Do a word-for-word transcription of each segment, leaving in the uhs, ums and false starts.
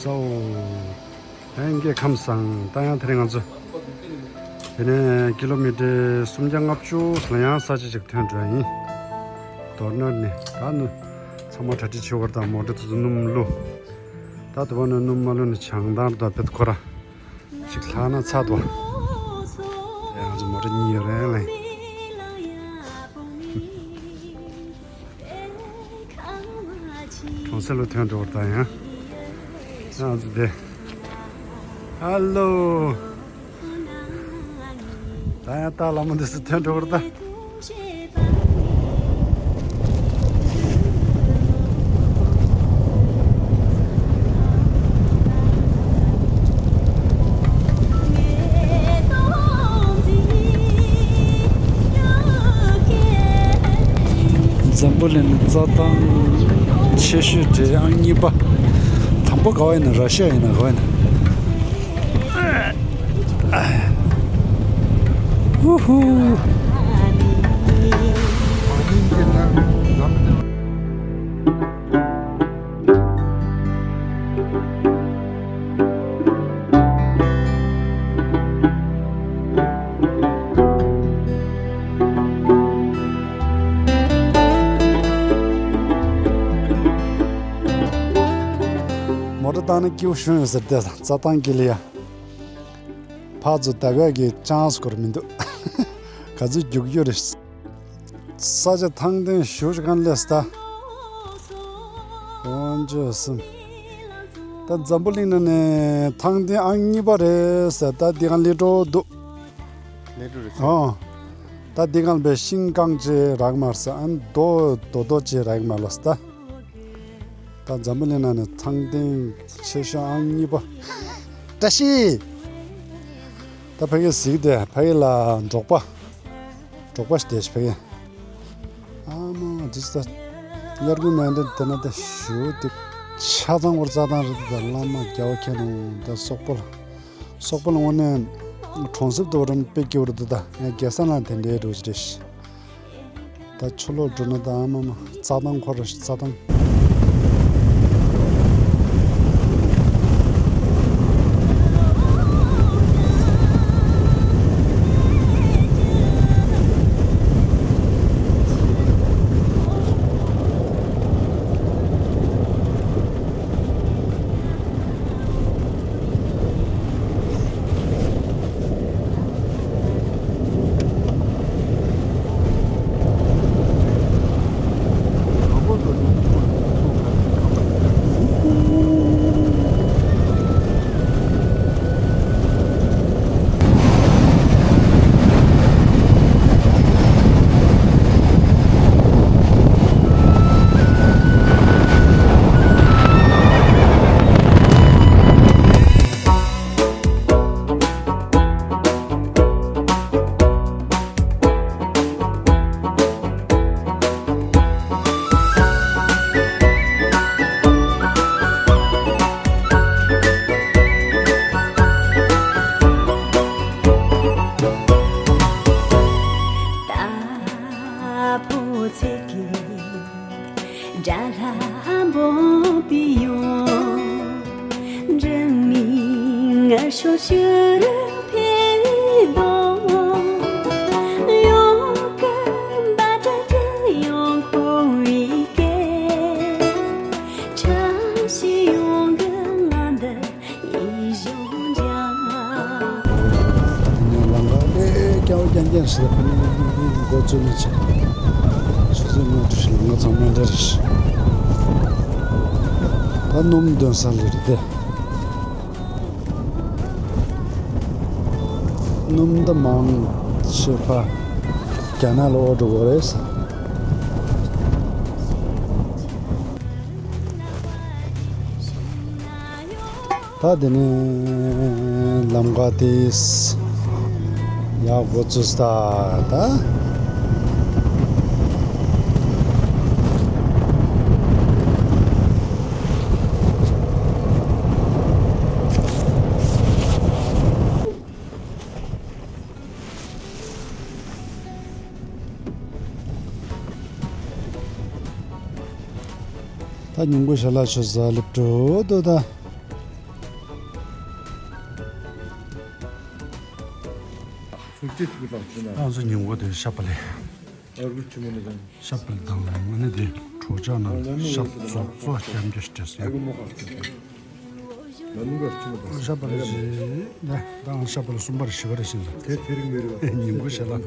ཨོ། ཨེ་འགས་ཁམས་བཟང་། ད་ཡང་དེ་རིང་ང་ཚོ་དེ་ནས་ཀི་ལོ་མི་ཊར་སུམ་བརྒྱ་ལྔ་བཅུ་ལ་ཡང་ས་ཆ་ཅིག་ཐོན་འགྲོ་ཡ་ཡིན། རྡོ་ནོར་ནས་ད་ནུ་ཚང་མ་གྲ་སྒྲིག་བྱེད་དགོས་རེད། ད་མོ་ཊ་དེ་ཚོ་སྣུམ་བླུགས། ད་དེ་བ་ནས་སྣུམ་མ་བླུགས་ནས་བྱང་ཐང་རེད། ད་བེད་ཁོ་ར་ཅིག་ལྷག་ན་ཚར་འདུག་ཡ་ང་ཚོ་མོ་ཊ་གཉིས་ཡོད་རེད་ལེ། གྲོང་གསེབ་ལ་ཐོན་འགྲོ་བར་ད་ཡང་ང་ཚོ་དེ། ཧ་ལོ། ད་ཡང་ད་ལ་མོ་འདི་སུ་ཐོན་འགྲོ་བར་ད། འཛམ་བུ་གླིང་ནས་རྩྭ་ཐང་ཆེ་ཤོས་དེ་ཨང་གཉིས་པ། དང་པོ་ག་བ་ཡིན་ན། ར་ཤི་ཡ་ཡིན་ན་ག་བ་ཡིན་ན། ཧུ་ཧུ། མོ་ཊ་བཏང་ན་སྐྱིད་པོ་ཞིག་ཡོད་ཟེར་ཏེ་རྩྭ་ཐང་དཀྱིལ་ལ་ཡ། ཕར་ཚུར་བརྡབ་ཡག་གི་ཅང་སི་སྐོར་མི་འདུག་ག་ཚོད་རྒྱུག་རྒྱུ་རེད། ས་ཆ་ཐང་སྟེང་བཞུགས་གང་སླེབས་ད། དཀོན་མཆོག་གསུམ། ད་འཛམ་བུ་གླིང་ནང་ནས་ཐང་སྟེང་ཨང་གཉིས་པ་རེད་ཟེར། ད་འདི་གང་སླེབས་འགྲོ་འདུག་ལེགས་འགྲོ་རེད་ཟེར། ཨོ། ད་འདི་གང་བའི་ཤིང་རྐང་ཅིག་རག་མ་སོང་། ཨ་ནི་རྡོ་རྡོ་རྡོ་ཅིག་རག་མ་ལོས་ད། ད་འཛམ་བུ་གླིང་ནང་ནས་ཐང་སྟེང་ཆེ་ཤོས་ཨང་གཉིས་པ། བཀྲ་ཤིས། ད་ཕ་གི་གཟིགས་ཏེ་ཕ་གི་ལ་འབྲོག་པ། འབྲོག་པ་ཞིག་བསྡད་ཤག་ཕ་གི། ཨ་མ་འདི་ཚོ་ད་དབྱར་དགུན་ནང་འདྲ་དེ་ན་ད་ཞུ་དེ་ཆ་ཚང་བར་རྩྭ་ཐང་རེད། ད་བླ་མ་རྒྱལ་བ་ཁྱེད་རང་ད་སོག་པོ་ལ། སོག་པོ་ལ་དངོས་གནས་གྲོང་གསེབ་དུ་བ་རང་དཔེ་སྐྱིད་པོ་རེད་འདུག་ད་ཡང་རྒྱལ་ས་ལ་དེ་འདྲའི་འགྲོ་གི་རེད། ད་ཕྱི་ལོགས་འགྲོ་ན་ད་ཨ་མ་མ་རྩྭ་ཐང་ཁོ་ར་ཞིག་རྩྭ་ཐང་། ལམ་ཁ་ལས་རྐྱང་རྐྱང་རྐྱང་ཞིག་ལ་ཕ་ནི་འགོ་བཙུགས་ནས་ཆ། ཆུ་ཚོད་ལྔ་དྲུག་ཞིག་ལ་ང་ཚང་མ་འདྲ་རེད། ད་སྣུམ་འདོན་ས་ལ་རེད་དེ། སྣུམ་ད་མང་ཆེ་བ་རྒྱ་ནག་ལ་འོར་འགྲོ་གི་རེད། ད་དེ་ནས་ལམ་ཁ་དེ་ཡག་འགོ་ཚུགས་ས་ད། ད་ཉུང་གུ་ཞལ་ལག་མཆོད་ས་སླེབས་འགྲོ་འདུག་ད། ང་ཚོ་ཉིན་གུང་དེ་ཤ་པ་ལེ། ཤ་པ་ལེ་དང་ང་ནི་དེ་གྲོགས་ཅག་རྣམས་ཤ་བཙོག་བཙོག་རྐྱབ་རྒྱུ་ཞིག་སྟེར་སོང་། ཤ་པ་ལེ་ཞིག་ད་ང་ཤ་པ་ལེ་གསུམ་པ་རེ་བཞི་པ་རེ་ཞིག་ལ། ཉིན་གུང་ཞལ་ལག་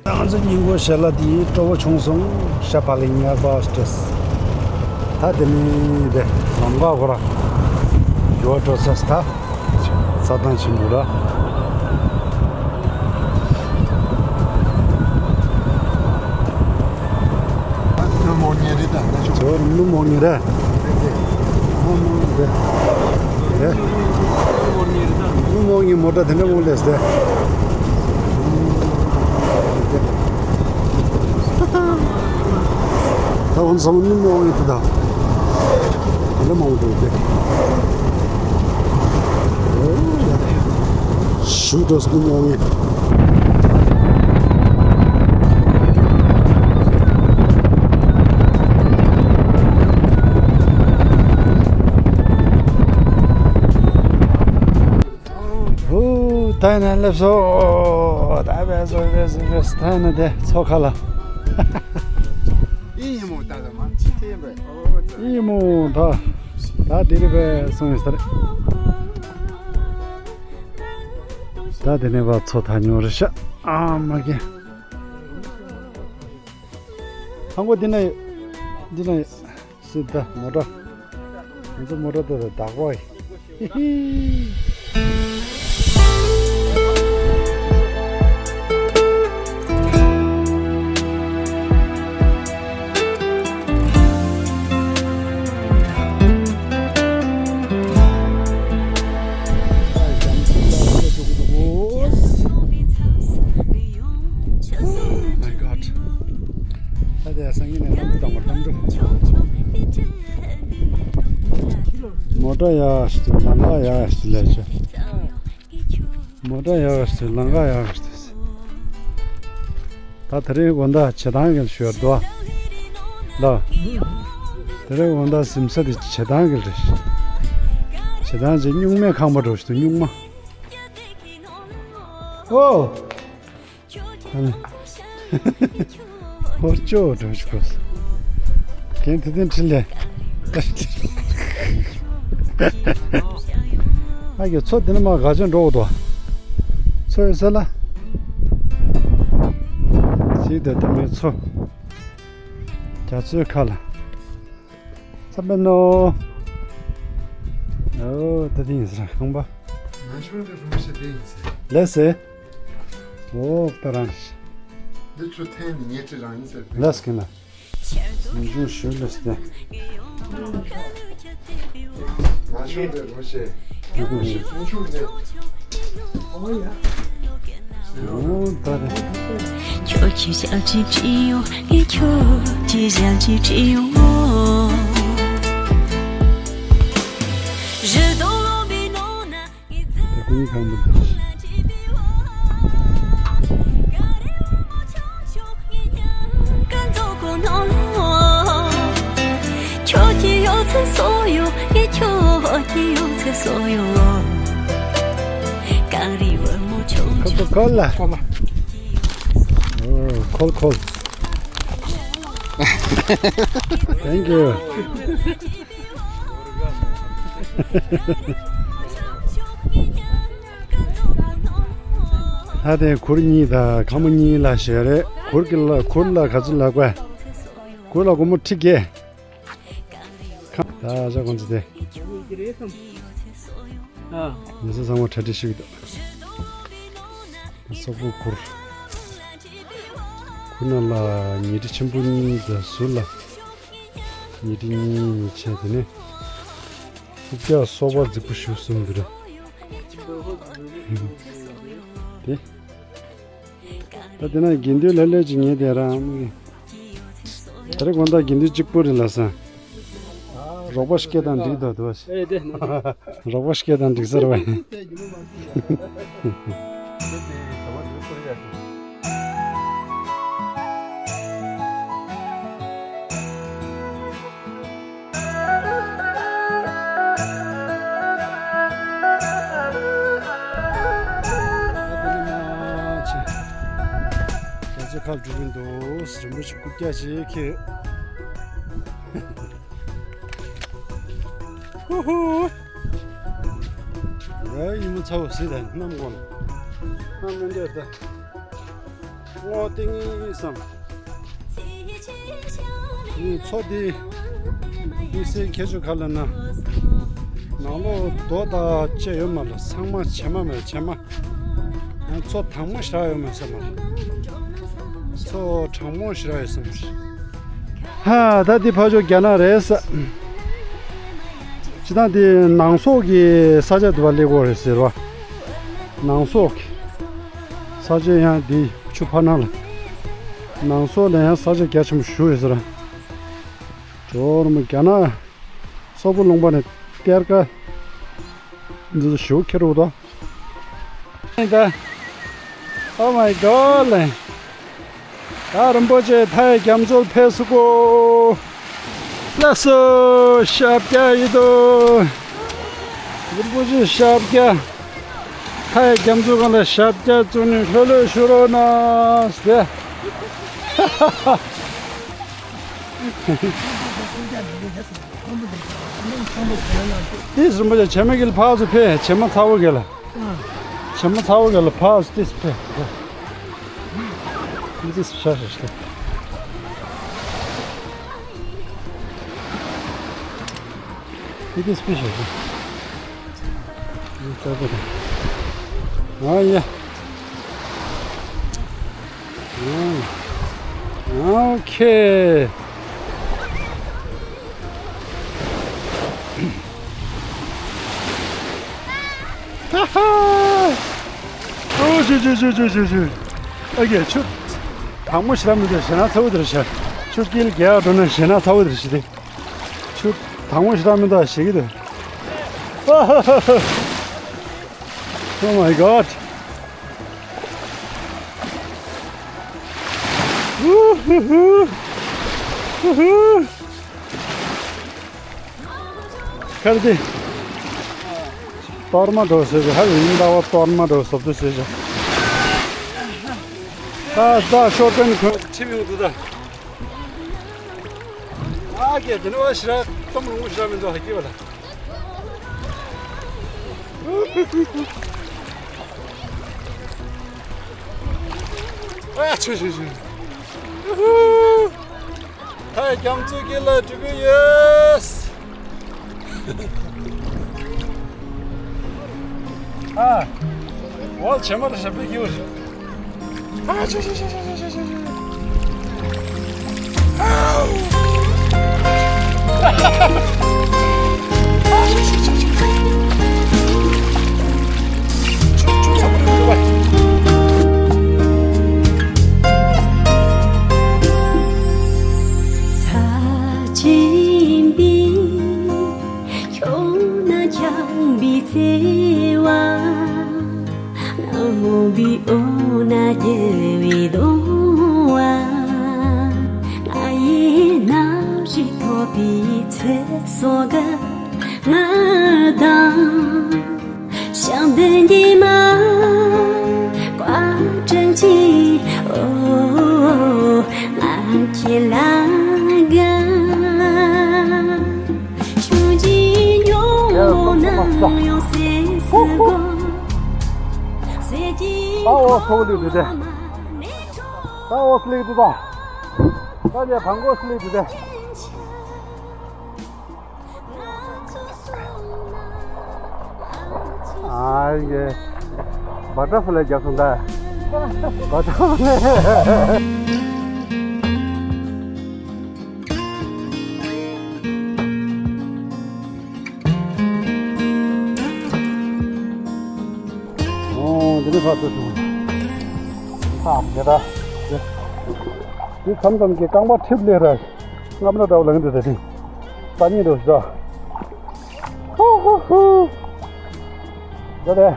ང་ཚོ་ཉིན་གུང་ཞལ་ལག་འདི་སྤྲོ་བོ་བྱུང་སོང་། ཤ་པ་ལེ་ཉར་པ་སྟེར། ད་དེ་ནས་དེ་ལམ་ཁ་ཁོ་ར་ཡོད་འགྲོ་ས་ད་རྩྭ་ཐང་ཆེན་པོ་ར། ནུ་མོ་ཉེ་རི་ད་ན་ཆོ། ཇོ་ནུ་མོ་ཉེ་ར། ཨ་མ་རེད། ཨེ། ནུ་མོ་ཉེ་མོ་ཊ་དེ་འདྲ་མོ་ལས་ཏེ། ད་འོན་ཙམ་ནུ་མོ་ཉེ་དེ་ད། དེ་འདྲ་མང་པོ་འདུག་སྟེ། ཞུ་འགྲོ་སོང་ནུ་མོ་ཉེ། ཨོ། ད་ནས་སླེབས་སོང་། ད་བས་སོ་བས་སོ་བས་སོ། ད་ནས་དེ་མཚོ་ཁ་ལ། ཨི་ཡིན་མོ་ད་ལ་མ་ཅི་ཐེ་བས། ཨི་མོ་ད། ད་དེ་རི་བས་སོང་ཡིན་ས་རེད། ད་དེ་ནས་བ་མཚོ་ཐ་ཉོ་རེ་ཤ། ཨ་མ་གེ། ཧང་གོ་འདི་ན་ཡོད། འདི་ན་ཡོད། སི་ད་མོ་ཊ། ང་ཚོ་མོ་ཊ་དེ་ལ་བདག་པོ་ཡིན། ཧི་ཧི། Oh my God. ད་དེ་སང་ཉིན་ནས་གནམ་གྲུ་བཏང་བ། གནམ་གྲུ། མོ་ཊ་ཡག་ཞིག་ལམ་ཁ་ཡག་ཞིག་ལས་ཆེ། མོ་ཊ་ཡག་ཞིག་ལམ་ཁ་ཡག་ཞིག་ད་དེ་རིང་དགོང་དག་བྱེ་ཐང་གི་ཞོར་དུ་ལ། དེ་རིང་དགོང་དག་གཟིམ་ས་དེ་བྱེ་ཐང་གི་རེད། བྱེ་ཐང་ཅིག་སྨྱུག་མའི་ཁང་པ་འགྲོ་ཞིག་འདུག་སྨྱུག་མ། ཨོ། ཨ་ནི། ཧོར་ཅོ་འགྲོ་ཞིག་གོ། རྒན་དེ་དེ་འཁྲིད་ལས། ཨ་ཀྱི་མཚོ་དེ་ནས་མར་ག་ཅན་འགྲོ་འོ་དོ། མཚོ་ཡོད་ས་ལ། སི་དེ་དེ་མོའི་མཚོ། རྒྱ་མཚོའི་ཁ་ལ། ས་པན་ནོ། ཨོ་ད་དེ་ཡིན་ཟེར་ཁང་པ། ང་ཤོར་གི་རུམ་ཤ་དེ་ཡིན་ཟེར། ལེ་སེ། ཨོ་པ་རང་ཤི། འདི་ཚོ་འཐེན་ནས་ཉལ་ཁྲི་རང་ཡིན་ཟེར། ལེ་སི་ཀི་ན། ཟུང་ཞུ་ལེ་སི་ཏེ། ང་ཤོར་གི་རུམ་ཤ། རུམ་ཤ་ཟུང་ཞུ་ལེ། ཨོ་ཡ། ཁྱོད་ཀྱི་ཞལ་གྱིས་བྲིས་ཡོང་། ངས་ཁྱོད་ཀྱི་ཞལ་གྱིས་བྲིས་ཡོང་། ཁོ་ཚོ་ཁོ་ལ། ཁོ་ལ། ཨོ། ཁོལ་ཁོལ། Thank you. ད་དེ་གུར་གཉིས་དང་ཁང་པ་གཉིས་ལ་ཞེས་རེད། གུར་གྱི་ལ་གུར་ལ་ག་ཚོད་ལབ་དགོས། གུར་ལ་སྒོར་མོ་ཁྲི་བརྒྱད། ཁ། ད་ཨ་ཅག་ཁོང་ཚོ་དེ། ཨ། མི་ཚེ་ཚང་མ་གྲ་སྒྲིག་ཞིག་འདུག་སོག་པོའི་གུར། གུར་ནང་ལ་ཉལ་ཁྲི་ཆེན་པོ་གཉིས་དང་ཟུར་ལ་ཉལ་ཁྲི་གཉིས་གཉིས་བྱས། དེ་ནས་ཤུགས་རྒྱག་སོ་པ་རྫིག་པོ་ཞིག་གསུམ་འདུག་ར། དེ། ད་དེ་ན་དགེ་འདུན་ལྷོད་ལྷོད་ཅིག་ཉལ་བསྡད་ར། ད་རེས་དགོང་དག་དགེ་འདུན་གཅིག་པོ་རེད་ལབ་སོང་། རོགས་པ་ཞིག་སྐད་བཏང་འགྲིག་འདུག་འདུག་བ། ཨེ་དེ་ན། རོགས་པ་ཞིག་སྐད་བཏང་འགྲིག་ས་རེད་བ། ཁ་འགྲོ་གིན་འདུག་རིན་པོ་ཆེ་རྐུབ་བཀྱག་ཅིག་ཁྱེར། ཧུ་ཧུ། ཡ་ཡིན་མོ་ཚ་བོ་སི་དང་གནམ་གོང་གནམ་མེ་འདྲ་ད། སྔོ་ཏིང་ངེ་བསམ། ངའི་མཚོ་འདི་དམིགས་བསལ་ཁྱད་ཆོས་ག་ལ་ན། ནང་ལོགས་རྡོ་དང་བཅས་ཡོད་མ་རེད། ཚང་མ་བྱེ་མ་མེད་བྱེ་མ། ཡང་མཚོ་དྭངས་མོ་ཞེ་དྲག་ཡོད་མེད་ཟེར་མ་རེད། མཚོ་གྲང་མོ་ཞེ་དྲག་ཡོད་ཟེར་མ་རེད། ཧ་ད་འདི་ཕ་ཇོ་རྒྱ་ནག་རེད་ས། སྤྱིར་བཏང་འདི་ནང་སོག་གི་ས་ཆ་དུ་བ་སླེབས་ཀྱི་ཡོད་རེད་ཟེར་བ། ནང་སོག་གི་ས་ཆ་ཡང་འདི་ཆུ་ཕར་ནང་ལ། ནང་སོག་ལ་ཡང་ས་ཆ་རྒྱ་ཆེན་པོ་ཞིག་ཡོད་ཟེར། ཇོ་རུ་མོ་རྒྱ་ནག་སོག་པོ་ལུང་པ་ནས་གཏེར་ཁ་འདི་ཚོ་ཞིག་ཁྱེར་འདུག་ད། ད། Oh my God ལེ། ད་རིན་པོ་ཆེ་མཐའ་ཡས་རྒྱ་མཚོར་ཕེབས་སོང་གོ། ལགས་སོ། ཞབས་བཀྱག་ཡིན་དོ། རིན་པོ་ཆེ་ཞབས་བཀྱག་མཐའ་ཡས་རྒྱ་མཚོའི་སྒང་ལ་ཞབས་བཀྱག་བཙུགས་ནས་ལྷོད་ལྷོད་བཞུགས་རོགས་གནང་ཟེར། ཏིས་རིན་པོ་ཆེ་བྱེ་མ་གི་ལ་ཕར་ཚུར་ཕེབས། བྱེ་མ་ཚ་བོ་གི་ལ། བྱེ་མ་ཚ་བོ་གི་ལ་ཕར་ཚུར་ཏིས་ཕེབས། ཏིས་ཕེབས་ཤིག་ཏིས་ཕེབས་ཤིག་ཨ་ཡ། ཨོ་ཁེ། ཧ་ཧ། ཨོ་ཞུ་ཞུ་ཞུ་ཞུ་ཞུ་ཞུ། ཨ་ཀེ་ཆུ། དྭངས་མོ་ཞེ་དྲག་མི་འདུག་ཞེ་ན་ཚ་བོ་དེར་ཤར། ཆུ་དཀྱིལ་རྒྱག་འགྲོ་ན་ཞེ་ན་ཚ་བོ་དེར་ཤི་དེ། ཆུ་དྭངས་མོ་ཞེ་དྲག་མི་འདུག་ཞེ་གི་འདུག Oh my God. ཁར་དེ། གཏོར་མ་འགྲོ་ཟེར་གི་ཧ་ཡིན་ཟླ་བ་གཏོར་མ་འགྲོ་སོབ་ཏུ་ཟེར་གི་ད་ད་ཤོར་པན་ཁོ་ཁྲིམས་ཡོང་དུ་ད། ཨ་ཀེ་དེ་ནི་བ་ཞི་ར་གཏོང་རུང་ཞི་ར་མི་འདུག་ཧ་ཀི་བ་ལ། ཨ་ཆུ་ཆུ་ཆུ། ད་རྒྱ་མཚོ་དཀྱིལ་ལ་འགྲོ་གི་ཡོད། ཨ། འོ་བྱེ་མ་ལ་ཞབས་པད་སྐྱིད་པོ་རེད། ཨ་ཆུ་ཆུ་ཆུ། ཚ་ཆེན་པོའི་ཁྱོད་ན་འཁྱམས་པའི་བརྩེ་བ། ནག་མོ་བའི་འོ་ན་རྒྱུ་བའི་གདུང་བ། ང་ཡི་ནམ་ཞིག་ཐོབ་པའི་ཚེ་སྲོག་གི་ང་དང་། ཞག་བདུན་གྱི་མ་བཀའ་དྲིན་གྱིས། ཨོ། ང་ཁྱེད་ལ་དགའ། ཆུང་ཆུང་ཉོན་མོངས་ནམ་ཡང་སེམས་སུ་སྒོ། ཟས་ཀྱི་ཨ་འོ་ཁོག་ལུས་འདུག་སྟེ། ད་འོ་སླེབས་འདུག་ད། ད་ལས་བང་གོ་སླེབས་འདུག་སྟེ། ཨ་ཡེ། བ་ཏྲ་ཕུ་ལེ་རྒྱབ་སོང་ད། བ་ཏྲ་ཕུ་ལེ། ཨོ་འདི་ནི་ཕར་ཚུར་སོང་། ཨ་དེ་ད། འདི་མཚམས་མཚམས་ཀྱི་རྐང་པ་འཁྲིབ་ལེ་ར། རྔམ་ལ་འདྲ་བ་ལངས་འདུག་ཟེར་ཏེ། ད་ཉིད་འགྲོ་ཤི་ད། ཧུ་ཧུ་ཧུ། འདི་ལས།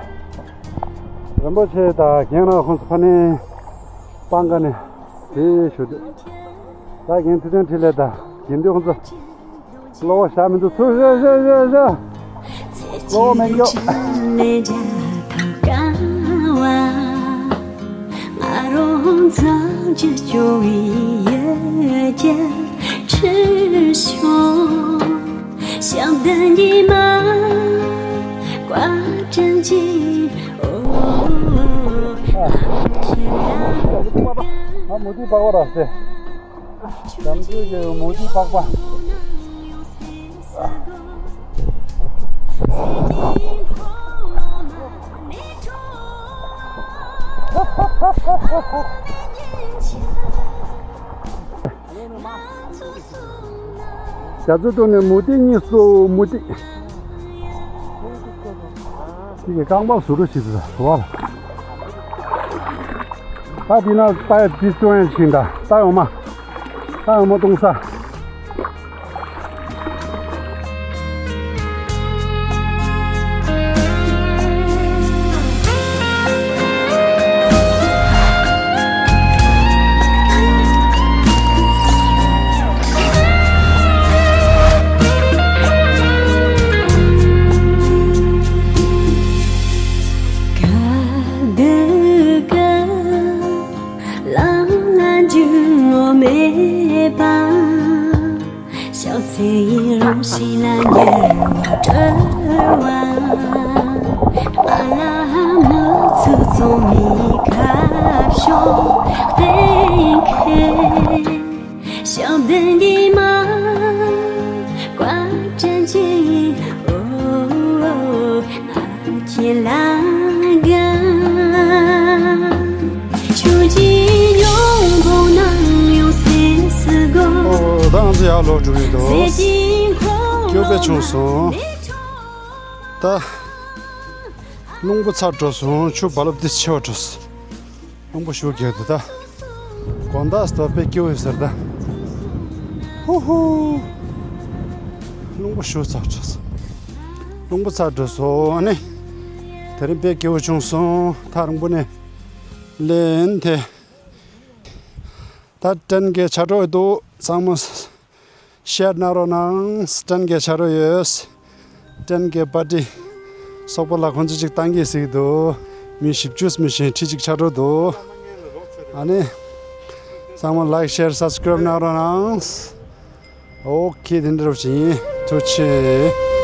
རིན་པོ་ཆེ་དང་རྒན་རང་ཁོང་ཚོ་ཕ་ནས་སྤང་ཀ་ནས་དེ་ཞུ་འདོད། ད་རྒན་ཐུབ་བསྟན་འཕྲིན་ལས་དང་རྒན་འདུས་ཁོང་ཚོ་གློ་བོ་བཞག་མི་འདུག་ཚུར་བཞག་བཞག་བཞག་བཞག་གློ་བོ་མེད་མགྱོགས། རོང་ཚང་གི་སྐྱོ་བའི་ཡུལ་གྱི་ཁྲི་ཤོང་། ཞབས་བརྟན་གྱི་མ་བཀའ་དྲིན་གྱིས། ཨོ། ཨ་མོ་དེ་པགས་པ་ར་སེ། ལམ་ཁྲོད་ཀྱི་མོ་དེ་པགས་པ། རྒྱ་མཚོ་ཐོག་ནས་མུ་ཏིག་གཉིས་སུ་མུ་ཏིག་ཅིག་གི་རྐང་པ་ཟུར་རུ་ཞིག་ཏུ་བ། ད་འདི་ན་ལྟ་ཡ་འདི་སྟོན་ཡ་ཞིག་འདྲ། ལྟ་ཡོང་མ། ལྟ་ཡོང་མ་གཏོང་ས། ག་དུས་ག་ལ་ལ་འཇུག་ངོ་མེད་པ། ཞག་ཚེ་ཡི་རང་བཞིན་ལ་འགྱུར་བ་སྤྲོ་བ། ཨ་ལ་མི་ཚུགས་ཚོགས་མི་ཁ་ཕྱོགས་གཏན་འཁེལ། ཞབས་བརྟན་གྱི་མ་བཀའ་དྲིན་གྱིས། ཨོ། ཁྱེད་ལ་དགའ། ཆོས་ཀྱི་སྙིང་པོ་ནང་ཡོད་སྲིད་སུ་དགོས། ཨོ། ད་ང་ཚོ་ཡར་ལོག་འགྲོ་གི་འདུག་སྐྱོ་པོ་བྱུང་སོང་། ད་རླུང་བུ་ཚ་འགྲོ་སོང་། ཆུ་རྦ་རླབས་འདི་ཆེ་བ་འགྲོ་སོང་། རླུང་བུ་ཞུ་རྒྱག་འདུག་ད། དགོང་དག་སྟོད་དཔེ་སྐྱིད་པོ་ཡོད་ཟེར་ད། ཧུ་ཧུ། རླུང་བུ་ཞུ་ཚར་འགྲོ་སོང་། རླུང་བུ་ཚ་འགྲོ་སོང་། ཨ་ནི། དེ་རིང་དཔེ་སྐྱིད་པོ་བྱུང་སོང་། ཐག་རིང་པོ་ནས་ལེན་ཏེ། ད་ཊེན་གྱི་ཆ་འགྲོ་ཡོད་འདུག་ཚང་མ་ཤེར་གནང་རོགས་གནང་། ཊེན་གྱི་ཆ་འགྲོ་ཡོད། ཊེན་གྱི་པར་ཊི་སོག་པོ་ལ་ཁོང་ཚོ་གཅིག་བཏང་གི་ཟིག་འདུག་མི་བཞི་བཅུ་མི་བཞི་ཁྲི་གཅིག་ཆ་འགྲོ་འདུག་ཨ་ནི། ཚང་མ་ལའིཀ་ཤེར་སབ་སི་ཀ་རེབ་གནང་རོགས་གནང་། ཨོ་ཁེ། དེ་འདྲ་བྱིན། ཐུགས་རྗེ་ཆེ།